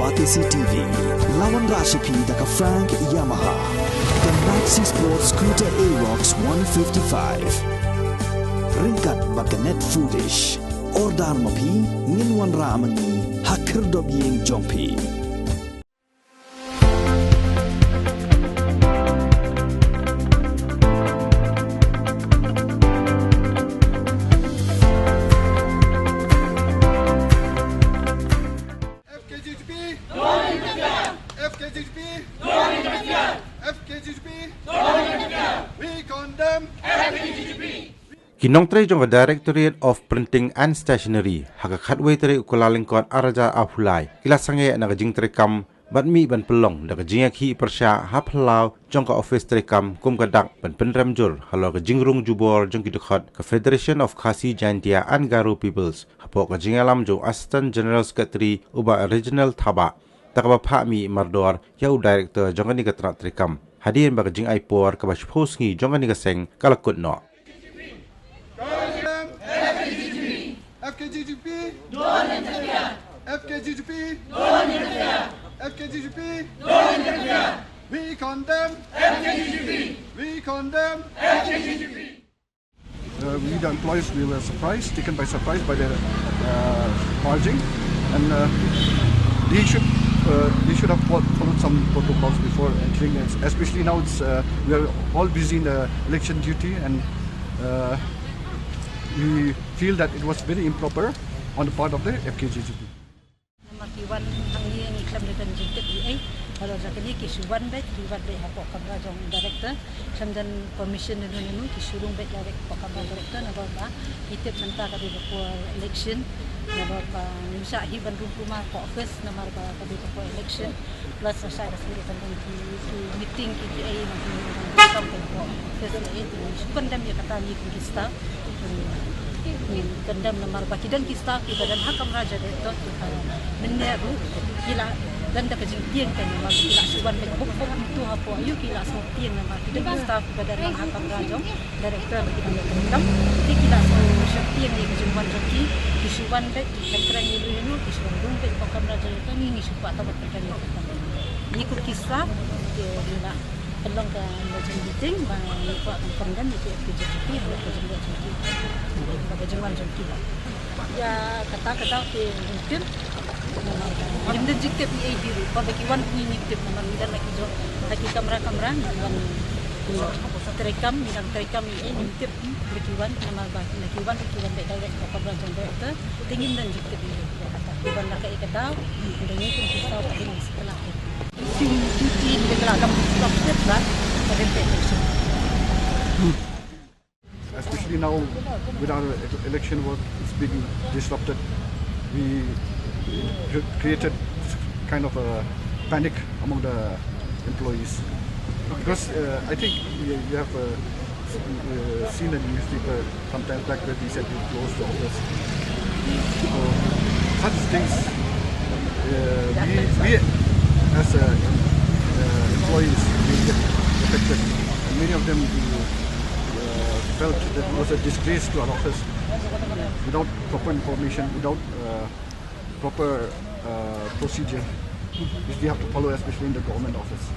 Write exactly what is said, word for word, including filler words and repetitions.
R T C T V, la wanrah sha phi da ka Frank Yamaha, ka Maxi Sport Scooter Aerox one fifty-five. Ryngkat bad ka Net Foodish. Order ma phi, ngin wanrah ma ngi ha khyrdop ïing jong phi. F K G G B, F K G G B, F K G G B, we condemn. Ki nongtrei jong ka Directorate of Printing and Stationery ha ka khatwei tarik u Kyllalyngkot arhajar arphew lai ki la sangeh na ka jingtreikam bad mih ban pynlong da ka jingïakhih pyrshah ha phyllaw jong ka office treikam kum ka dak ban pynrem jur halor ka jingrung jubor jong ki dkhot ka Federation of Khasi Jaintia and Garo Peoples, hapoh ka jingïalam jong u Assistant General Secretary u Bah Reginald Thabah. Da kaba phah mih mardor ïa u Director jong kane ka tnat treikam hadien ba ka jingai por kaba shiphew sngi jong kane ka seng ka la kut noh. F K G G B, F K G G B, F K G G B, we condemn. F K G G B, we condemn. F K G G B. Uh, we, the employees, we were surprised, taken by surprise by their uh, barging, and uh, they should uh, they should have fo- followed some protocols before entering. Es- Especially now, it's uh, we are all busy in the election duty, and uh, we feel that it was very improper on the part of the F K G G B. Namar ki wan hangne ngi khlem da don jingtip ei ei. Halor jong kane ki shu wan beit, ki wan beit hapoh kamra jong u Director. Khlem don permission nanu nanu, ki shu rung beit direct hapoh kamra Director, namar ba ki tip mynta ka dei ka por election. Namar ba ngim shah hi ban rung kumne hapoh office, namar ba ka dei ka por election. Plus lashai ka sngi kan don ki, ki meeting ki, ki ei, nang ki, nang ki kam kan ko. First ei, te ngi shu condemn ïa kata, ngi kum ki staff. Ngi condemn namar ba ki don ki staff kiba don ha kamra jong Director, kiba mynne ruh ki la don da ka jingtieng kan, namar ki la shu wan beit bok bok ïa uto hapoh, ïoh ki la shu tieng namar ki don ki staff kiba don ha kamra jong Director ba ki dang ïa treikam. Te ki la shu sheptieng ïa ka jingwan jong ki, ki shu wan beit, ki kren kren ïa u ïa u, ki shu wan rung beit hapoh kamra jong Director, ngi ngi shu kwah tang ban kren ïa ka. Ngi kum ki staff, ki la pynlong ka emergency meeting ba ngi kwah ban kren ïa ki, ki jingwan jong ki, ba ka jingwan jong ki. Ïa kata kata ki jingtip. Ngim don jingtip ei ei hi ruh, ba ki wan ngi ngim tip namar ngi don la ki jong, la ki kamra kamra ngi wan treikam, ngi dang treikam ei ei ngim tip ba ki wan namar ba la ki wan ki wan beit direct hapoh kamra jong Director, te ngim don jingtip ei ei. Ki wan la kaei ka daw, ngi kum ki staff ba ngi sngewtynnat. Duty ngi la dang stop step ba ka dei. Especially now, with our ele- election work is being disrupted, we cre- created kind of a panic among the employees. Because uh, I think you, you have uh, s- uh, seen a newspaper sometimes back where they said they closed the office. So such things, uh, we, we as uh, uh, employees, we get affected. And many of them we, uh, felt that it was a disgrace to our office without proper information, without uh, proper uh, procedure, which they have to follow, especially in the government office.